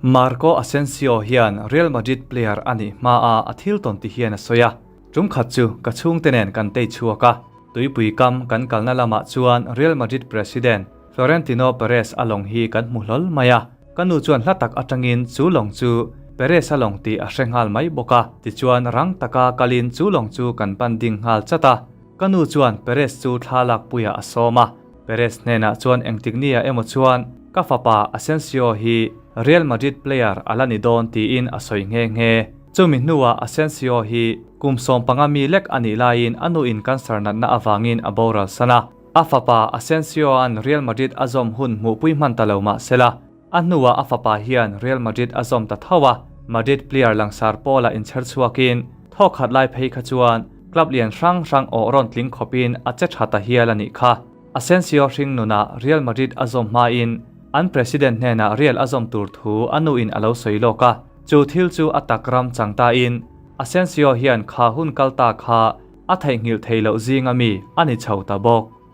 Marco Asensio hian Real Madrid player a nih hmaa a thil tawn ti hian a sawi a, Tum khat chu ka chhungte nen kan tei chhuak a, tuipui kam kan kalna lamah chuan Real Madrid president Florentino Perez a lawng hi kan hmu hlawl mai a, ka nu chuan hla tak atangin chu lawng chu Perez a lawng tih a hre nghal mai bawk a, tichuan rang taka kalin chu lawng chu kan pan ding nghal chat a, ka nu chuan Perez chu thla lakpuiah a sawm a. Perez hnenah chuan engtik nia emaw chuan ka fapa Asensio hi Real Madrid player a la ni dawn tiin a sawi nghe nghe. Chumi hnuah Asensio hi kum 15 mi lek a nih laiin a nuin cancer natna avangin a boral san a. A fapa Asensio-a'n Real Madrid a zawm hun hmuhpui hman ta lo mah sela, a hnuah a fapa hian Real Madrid a zawm ta tho a. Madrid player langsar pawlah inchher chhuakin thawk khat lai phei kha chuan club lian hrang hrang awh rawn tling khawpin a che tha ta hial a nih kha. Asensio hring nunah Real Madrid a zawm hmain an president hnenah Real a zawm tur thu a nuin a lo sawi lawk a, chu thil chu a tak ram chang tain Asensio hian kha hun kal ta kha a theihnghilh thei loh zinga mi a ni chho ta bawk.